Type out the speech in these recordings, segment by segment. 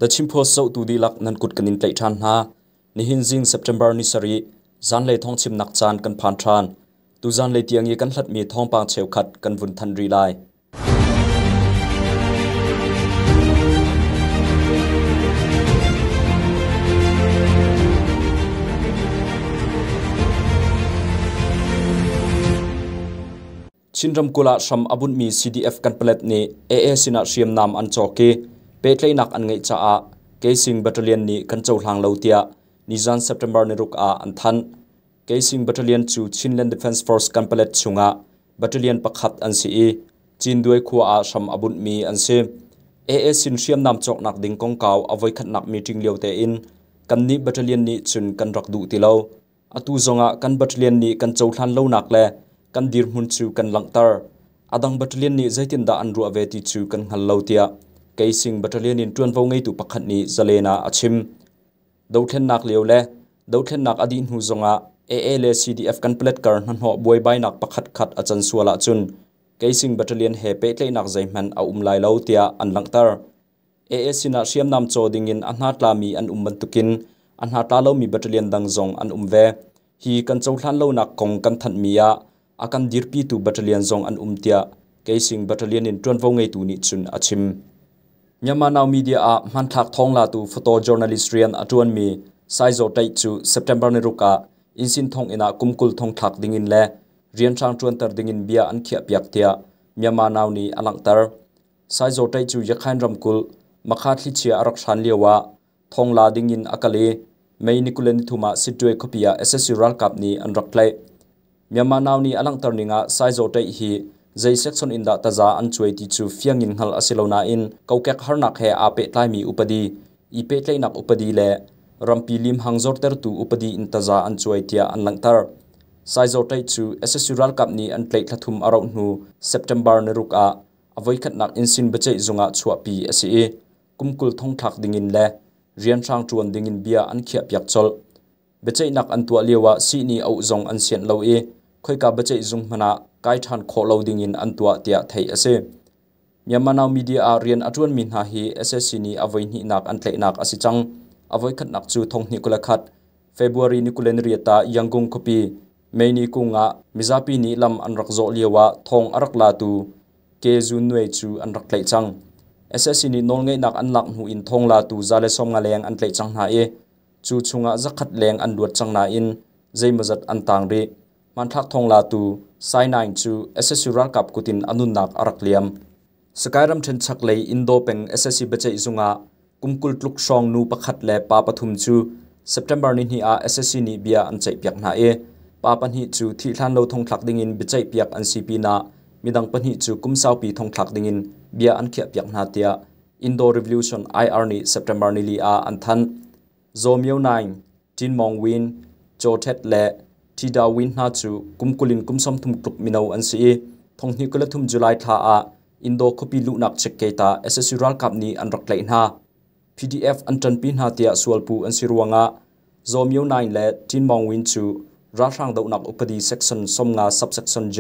The Chin Post zohtu dihlak nan kut kan in tlaih ṭhan hna. Nihin zing September ni sarih zanlei thawngchimnak caan kan phan ṭhan. Tu zanlei tiang i kan hlatmi thawngpang cheukhat kan vun thanh rih lai. Chin ramkulh ah hram a bunhmi CDF Kanpalet nih AA sinah hriamnam an cawk i pehtlaihnak an ngeih caah Keising Battalion nih kan cohlang lo tiah nizan September niruk ah an thanh. Keising Battalion cu Chinland Defence Force Kanpalet chungah battalion pakhat an si i Cinduai khua ah hram a bunhmi an si. AA sin hriamnam cawknak ding kongkau a voikhatnak meeting lio tein kannih battalion nih cun kan rak duh ti lo. Atu zongah kan battalion nih kan cohlan lonak le kan dirhmun cu kan langhter. A dang battalion nih zeitindah an ruah ve ti cu kan hngal lo tiah Keising battalion in ṭuanvo ngeitu pakhat nih Zalen ah a chim. Dothlennak lio le dothlennak a dih hnu zongah AA le CDF kan palet kar hnahnawh buaibainak pakhat khat a can sual ahcun Keising battalion he pehtlaihnak zeihmanh a um lai lo tiah an langhter. AA sinah hriamnam caw dingin a hnatlami an um bantukin a hnatla lomi battalion dang zong an um ve. Hi kan cohlan lonak kong kan thanhmi ah a kan dirpitu battalion zong an um tiah Keising battalion in ṭuanvo ngeitu nih cun a chim. Myanmar Now Media ah hmanthlak thawnglatu photo journalist rian a ṭuanmi Sai Zaw Ṭaih cu September ni ruk ah Insin thonginn ah kum 20 thong thlak dingin le rianhrang ṭuanter dingin bia an khiahpiak tiah Myanmar Now nih a langhter. Saizaw ṭaih cu Yakhain ramkulh Makha thlichia a rak hran lioah thongla dingin a kal i May ni 23 ah Sittwe khuapi ah sac ralkap nih an rak tlaih. Myanmar Now nih a langhter ning ah Saizaw ṭaih hi zei section in dah taza an cuai ti cu fiang in hngalh a si lo nain kokek harnak he aa pehtlaimi upadi, i pehtlaihnak upadi le rampi limhang zortertu upadi in taza an cuai tiah an langhter. Saizaw ṭaih cu sac ralkap nih an tlaih thla thum a rauh hnu September ni ruk ah a voikhatnak innsin biaceih zung ah chuahpi a si i kum 20 thongthlak dingin le rianhrang ṭuan dingin bia an khiahpiak colh. Biaceihnak an tuah lioah sihni auh zong an sianh lo i khoika biaceih zung hmanh ah kai ṭhan khawh lo dingin an tuah tiah theih a si. Myanmar Now Media ah rian a ṭuanmi hna hi sac nih a voihnihnak an tlaihnak a si cang. A voikhatnak cu thonghnih 21 February ni 28 ah Yangon khuapi Meini kung ah mizapi nih lam an rak zawh lioah thong a rak latu Ke Zun Nue cu an rak tlaih cang. Sac nih nawlngeihnak an lak hnu in thawnglatu 150 leng an tlaih cang hna i cu chungah zakhat leng an luat cang nain zeimawzat an tang rih. Hmanthlak thawnglatu Sai Naing cu sac ralkap kut in a nunnak a rak liam. Sakae ramṭhen chaklei Indo peng sac biaceih zung ah kum 20 tluk hrawng nu pakhat le pa pathum cu September nihnih ah sac nih bia an ceihpiak hna i pa pahnih cu thihhlan lo thongthlak dingin biaceihpiak an si pinah midang pahnih cu kum saupi thongthlak dingin bia an khiahpiak hna tiah Indo Revolution IR nih September nili ah an thanh. Zaw Myo Naing, Tin Mong Win, Chaw Thet le Thida Win hna cu kum 20 in kum 30 tluk mino an si i thonghnih 23 July thla ah Indo khuapi luhnak check-gate ah sac ralkap nih an rak tlaih hna. PDF an ṭanpi hna tiah sualpuh an si ruangah Zaw Myo Naing le Tin Maung Win cu ralhrang dohnak upadi section 50 subsection J,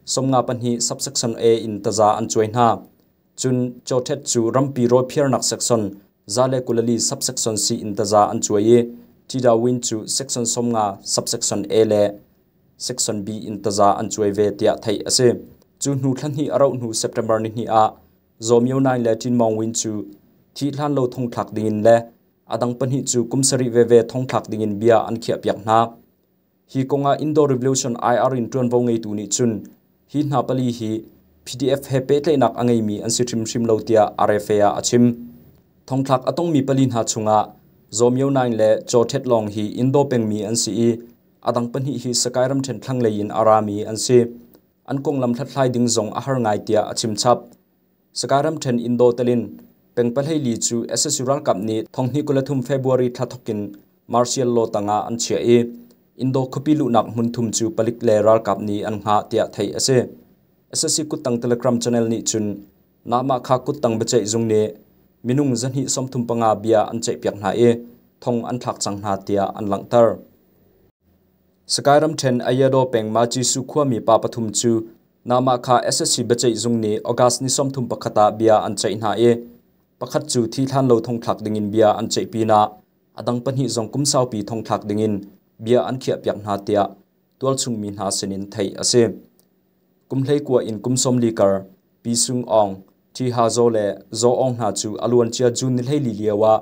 52 subsection A in taza an cuai hna. Cun Chaw Thet cu rampi rawiphiarnak section 124 subsection C in taza an cuai i Thida Win cu section 50 subsection A le Section B in taza an cuai ve tiah theih a si. Cu hnu thla hnih a rauh hnu September nihnih ah Zaw Myo Naing le Tin Maung Win cu thih hlan lo thongthlak dingin le a dang pahnih cu kum sarih veve thongthlak dingin bia an khiahpiak hna. Hi kongah Indo Revolution IR in ṭuanvo ngeitu nih cun hi hna pali hi PDF he pehtlaihnak a ngeimi an si hrimhrim lo tiah RFA ah a chim. Thongthlak a tongmi pali hna chungah Zaw Myo Naing le Chaw Thet Long hi Indo pengmi an si i A dang pahnih hi Sakai ramṭhen thlanglei in a rami an si. An konglam hlathlai ding zong a har ngai tiah a chim chap. Sakai ramṭhen Indo telin peng pahleili cu sac ralkap nih thonghnih 23 February thla thokin martial law tangah an chiah i Indo khuapi luhnak hmun thum cu palik le ralkap nih an hngah tiah theih a si. Sac kuttang Telegram channel nih cun Nahmah kha kuttang biaceih zung nih minung 235 bia an ceihpiak hna i thong an thlak cang hna tiah an langhter. Sakai ramṭhen Ayadaw peng Macisu khuami pa pathum cu Nahmah kha sac biaceih zung nih August ni 31 ah bia an ceih hna i Pakhat cu thi hlan lo thongthlak dingin bia an ceih pinah a dang pahnih zong kum saupi thongthlak dingin bia an khiahpiak hna tiah tualchung mi hna sinin theih a si. Kum 19 in kum 40 kar Pi Sung Aung, Ṭhi Ha Zaw le Zaw Aung hna cu a luancia June ni 14 lio ah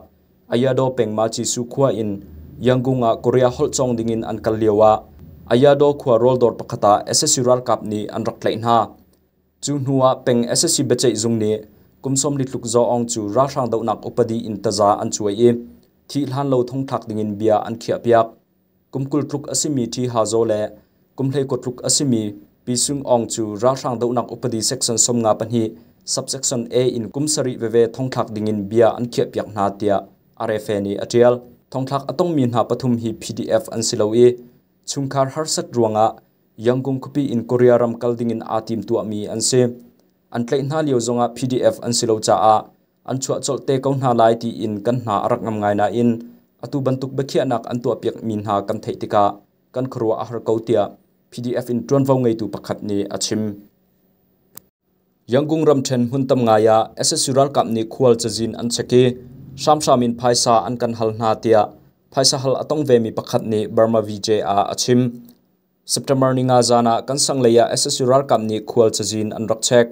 Ayadaw peng Macisu khua in Yangon ah Korea holh cawng dingin an kal lio ah Ayadaw khua rawldawr pakhat ah sac ralkap nih an rak tlaih hna. Cu hnu ah peng sac biaceih zung nih kum 40 tluk Zaw Aung cu ralhrang dohnak upadi in taza an cuai i thih hlan lo thongthlak dingin bia an khiahpiak. Kum 20 tluk a simi Ṭhi Ha Zaw le kum 19 tluk a simi Pi Sung Aung cu ralhrang dohnak upadi section 52 subsection A in kum sarih veve thongthlak dingin bia an khiahpiak hna tiah RFA nih a ṭial. Thongthlak a tongmi hna pathum hi PDF an si lo i chungkhar harsat ruangah Yangon khuapi in Korea ram kal dingin aa timtuahmi an si. An tlaih hna lio zongah PDF an si lo caah an chuah colh te ko hna lai tiin kan hna a rak ngam ngai nain atu bantuk biakhiahnak an tuahpiakmi hna kan theih tikah kan khuaruah a har ko tiah PDF in ṭuanvo ngeitu pakhat nih a chim. Yangon ramṭhen hmun tam ngai ah sac ralkap nih khual cazin an check i hramhram in phaisa an kan hal hna tiah phaisa hal a tong vemi pakhat nih Burma VJ ah a chim. September ninga zan ah kan sang lei ah sac ralkap nih khual cazin an rak check.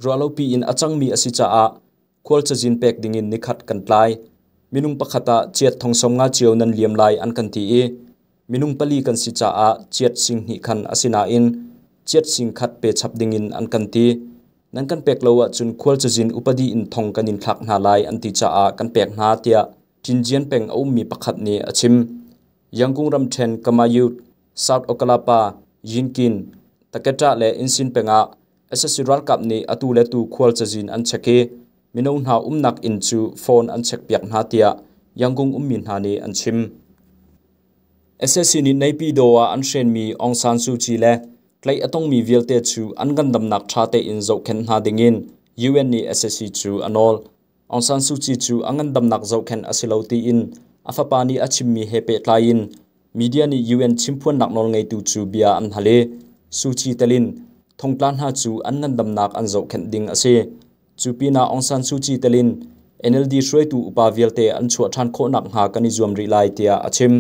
Ruahlopi in a cangmi a si caah khual cazin pek dingin nikhat kan tlai. Minung pakhat ah chiat thong 50 cio nan liam lai an kan ti i minung pali kan si caah chiat sing hnih khan a si nain chiat sing khat pe chap dingin an kan ti. Nan kan pek lo ahcun khual cazin upadi in thong kan in thlak hna lai an ti caah kan pek hna tiah Tinjian peng a ummi pakhat nih a chim. Yangon ramṭhen Kamayut, South Okkalapa, Yinkin, Taketa le Insin peng ah sac ralkap nih atu le tu khual cazin an check i mino hna umnak inn cu phone an checkpiak hna tiah Yangon ummi hna nih an chim. Sac nih Naypyidaw ah an hrenmi Aung San Suu Kyi le tlaih a tongmi vialte cu an ngandamnak ṭha tein zohkhenh hna dingin UN nih sac cu a nawl. Aung San Suu Kyi cu a ngandamnak zohkhenh a si lo tiin a fapa nih a chimmi he pehtlai in media nih UN chimphuannak nawlngeitu cu bia an hal i Suu Kyi telin thongtla hna cu an ngandamnak an zohkhenh ding a si. Cu pinah Aung San Suu Kyi telin NLD hruaitu upa vialte an chuah ṭhan khawh nakhnga kan i zuam rih lai tiah a chim.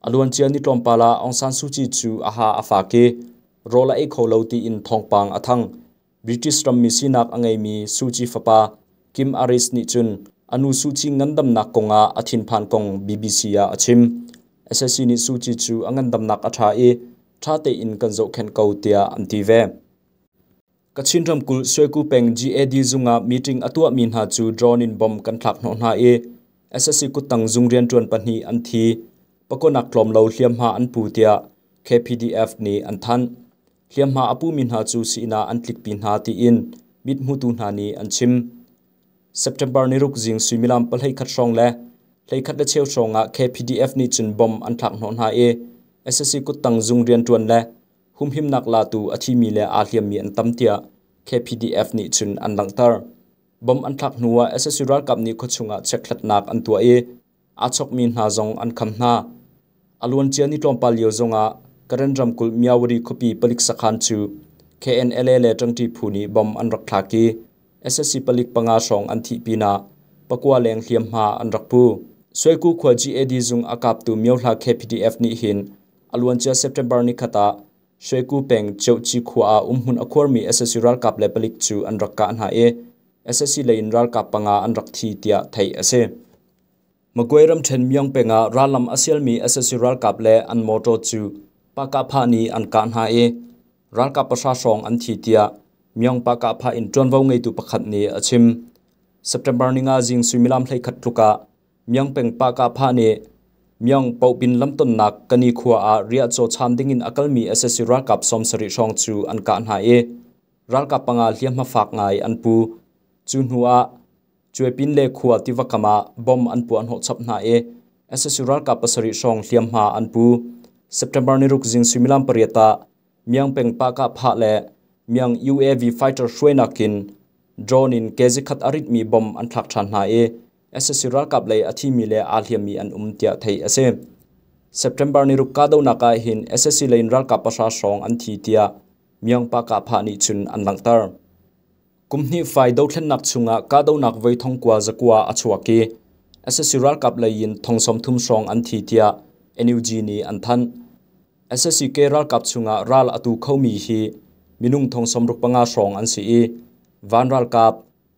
A luancia ni tlawmpal ah Aung San Suu Kyi cu a ha a fak i rawl a ei kho lo tiin thawngpang a thang. British rammi sinak a ngeimi Suu Kyi fapa Kim Aris nih cun a nu Suu Kyi ngandamnak kongah a thinphan kong BBC ah a chim. Sac nih Suu Kyi cu a ngandamnak a ṭha i ṭha tein kan zohkhenh ko tiah an ti ve. Kachin ramkulh Suaiku peng GAD zung ah meeting a tuahmi hna cu drone in bomb kan thlak hnawh hna i sac kuttang zung rianṭuan pahnih an thi. Pakonak tlawm lo hliamhma an pu tiah KPDF nih an thanh. Hliamhma a pumi hna cu sii ah an tlikpi hna tiin mithmutu hna nih an chim. September niruk zing suimilam 11 hrawng le 11:15 hrawng ah KPDF nih cun bomb an thlak hnawh hna i sac kuttang zung rianṭuan le humhimnak latu a thimi le aa hliammi an tam tiah KPDF nih cun an langhter. Bomb an thlak hnu ah sac ralkap nih khuachung ah chekhlatnak an tuah i aa chokmi hna zong an kham hna. A luancia ni tlawmpal lio zongah Karen ramkulh Myawaddy khuapi palik sakhan cu KNLA le ṭangṭi phu nih bomb an rak thlak i sac palik panga hrawng an thih pinah pakua leng hliamhma an rak pu. Suaiku khua GAD zung a kaptu Myohla KPDF nih hin a luancia September nikhat ah Suaiku peng Ceuhci khua ah umhmun a khuarmi sac ralkap le palik cu an rak kah hna i sac lei in ralkap panga an rak thi tiah theih a si. Magway ramṭhen Myong peng ah rallam a sialmi sac ralkap le an motor cu Pakahphah nih an kah hna i ralkap pahra hrawng an thi tiah Myong Pakahphah in ṭuanvo ngeitu pakhat nih a chim. September ninga zing suimilam 11 tluk ah Myong peng Pakahphah nih Myong Pohpin lamtonnak Kani khua ah riahcaw chaam dingin a kalmi sac ralkap 70 hrawng cu an kah hna i ralkap panga hliamhma fak ngai an pu. Cu hnu ah Cuaipin le khua tiva kam ah bomb an puah hnawh chap hna i sac ralkap pasarih hrawng hliamhma an pu. September niruk zing suimilam pariat ah Myang peng Pahkahphah le Myang UAV fighter hruainak in drone in kezi khat a ritmi bomb an thlak ṭhan hna i sac ralkap lei a thimi le aa hliammi an um tiah theih a si. September niruk kahdohnak ah hin sac lei in ralkap pahra hrawng an thi tiah Myang Pahkahphah nih cun an langhter. Kum hnih fai dothlennak chungah kahdohnak voi 9,900 a chuak i sac ralkap lei in 30,000 hrawng an thi tiah NUG nih an thanh. Sac ke ralkap chungah ral a tu khomi hi minung 65,000 hrawng an si i van ralkap,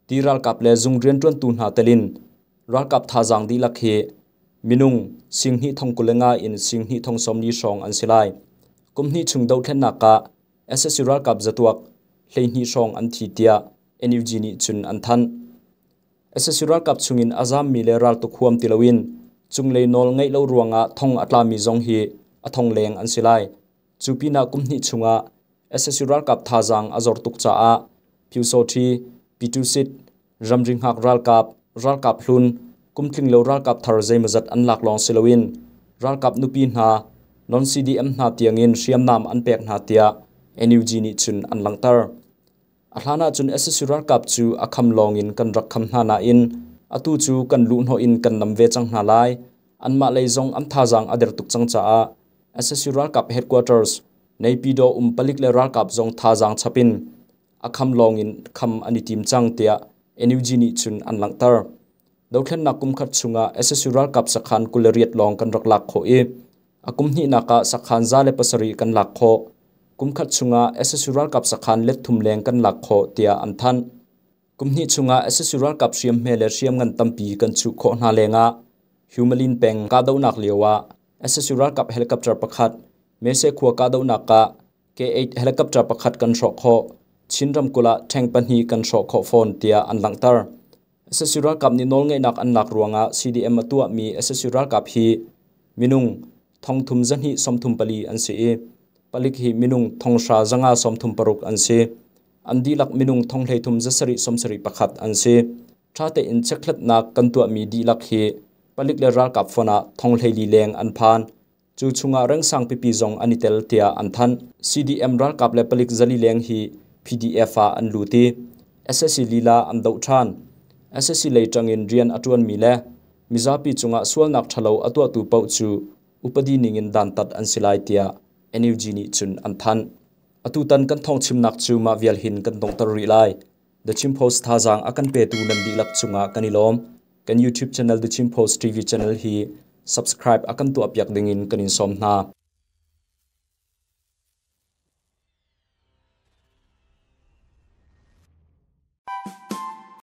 ti ralkap le zung rianṭuantu hna telin ralkap thazaang dihlak hi minung 2,025 in 2,040 hrawng an si lai. Kum hnih chung dothlennak ah sac ralkap zatuak 12 hrawng an thi tiah NUG nih cun an thanh. Sac ralkap chungin a zaammi le raltuk huam ti loin cunglei nawl ngeih lo ruangah thong a tlami zong hi a thong leng an si lai. Cu pinah kum hnih chungah sac ralkap thazaang a zor tuk caah Pyusawṭhi, Pitusit, ramri hngak ralkap, ralkap hlun, kumtling lo ralkap thar zeimawzat an lak lawng si loin ralkap nupi hna, non-CDM hna tiangin hriamnam an pek hna tiah NUG nih cun an langhter. A hlan ahcun sac ralkap cu a kham lawngin kan rak kham hna nain atu cu kan luhhnawh in kan nam ve cang hna lai. Anmah lei zong an thazaang a der tuk cang caah sac ralkap headquarters Naypyidaw um palik le ralkap zong thazaang chap in a kham lawngin kham an i tim cang tiah NUG nih cun an langhter. Dothlennak kumkhat chungah sac ralkap sakhan 28 lawng kan rak lak khawh i a kum hnihnak ah sakhan 107 kan lak khawh. Kumkhat chungah sac ralkap sakhan let thum leng kan lak khawh tiah an thanh. Kum hnih chungah sac ralkap hriamhme le hriamngan tampi kan chuh khawh hna lengah Humalin peng kahdohnak lio ah sac ralkap helicopter pakhat Mese khua kahdohnak ah K8 helicopter pakhat kan hrawh khawh. Chin ramkulh ah ṭheng pahnih kan hrawh khawh fawn tiah an langhter. Sac ralkap nih nawlngeihnak an lak ruangah CDM a tuahmi sac ralkap hi minung 3,234 an si i palik hi minung 1,536 an si. An dihlak minung 133,771 an si. Ṭha tein chekhlatnak kan tuahmi dihlak hi palik le ralkap fon ah 14,000 leng an phan. Cu chungah rengsang pipi zong an i tel tiah an thanh. CDM ralkap le palik 400 leng hi PDF ah an lut i sac lila an doh ṭhan. Sac lei ṭangin rian a ṭuanmi le mizapi cungah sualnak ṭhalo a tuahtu paoh cu upadi ningin dantat an si lai tiah NUG nih cun an thanh. Atutan kan thawngchimnak cu mah vial hin kan donghter rih lai. The Chin Post thazaang a kan petu nan dihlak cungah kan i lawm. Kan YouTube channel The Chin Post TV channel hi subscribe a kan tuahpiak dingin kan in sawm hna.